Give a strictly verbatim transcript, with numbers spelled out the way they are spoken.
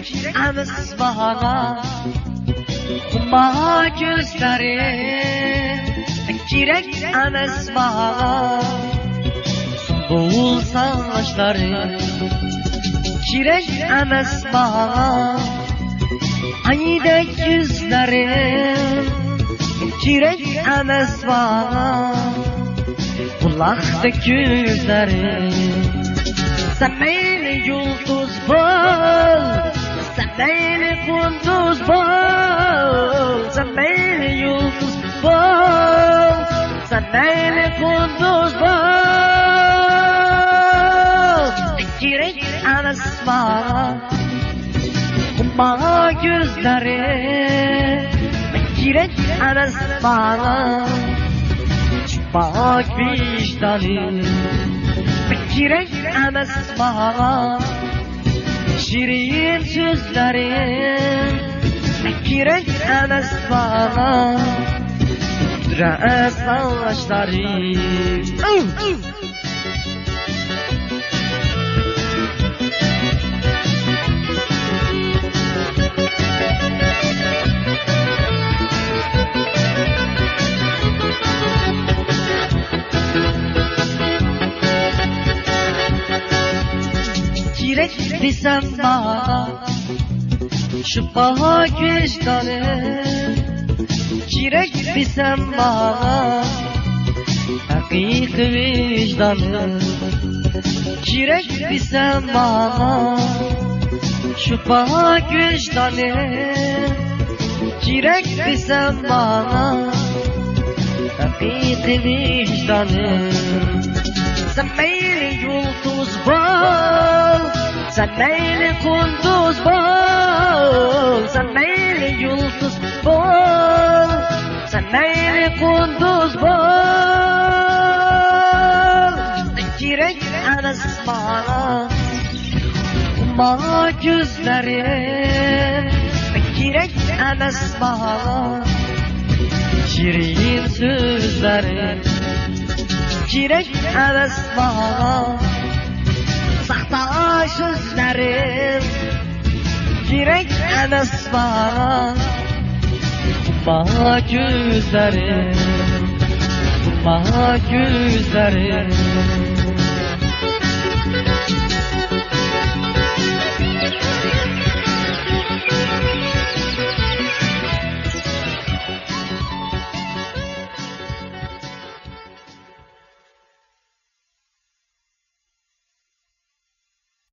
ئەمەس ماڭا، ماڭا كۆزلىرىڭ كېرەك ئەمەس ماڭا. سۇمبۇل ساچلىرىڭ كېرەك ئەمەس ماڭا. ئايدەك كۆزلىرىڭ كېرەك ئەمەس ماڭا. بۇلاقتەك كۆزلىرىڭ. سەن مەيلى يۇلتۇز بول، سەن مەيلى قۇندۇز بول، سەن مەيلى يۇلتۇز بول، سەن مەيلى قۇندۇز بول. كېرەك ئەمەس ماڭا، ماڭا كۆزلىرىڭ كېرەك ئەمەس ماڭا. پاك ۋىجدانىڭ كېرەك ئەمەس ماڭا. شېرىن سۆزلىرىڭ كېرەك ئەمەس ماڭا. رەسۋا ساچلىرىڭ. كېرەك دېسەم ماڭا، شۇ پاك ۋىجدانىڭ. كېرەك دېسەم ماڭا، ھەقىقىي ۋىجدانىڭ. كېرەك دېسەم ماڭا، شۇ پاك ۋىجدانىڭ. كېرەك دېسەم ماڭا، ھەقىقىي ۋىجدانىڭ. سەن مەيلى يۇلتۇز بول، سەن مەيلى قۇندۇز بول، سەن مەيلى يۇلتۇز بول، سەن مەيلى قۇندۇز بول. كېرەك ئەمەس ماڭا، ماڭا كۆزلىرىڭ. كېرەك ئەمەس ماڭا، شېرىن سۆزلىرىڭ. كېرەك ئەمەس ماڭا، ساختا سۆزلىرىڭ. كېرەك ئەمەس ماڭا، ماڭا كۆزلىرىڭ، ماڭا كۆزلىرىڭ.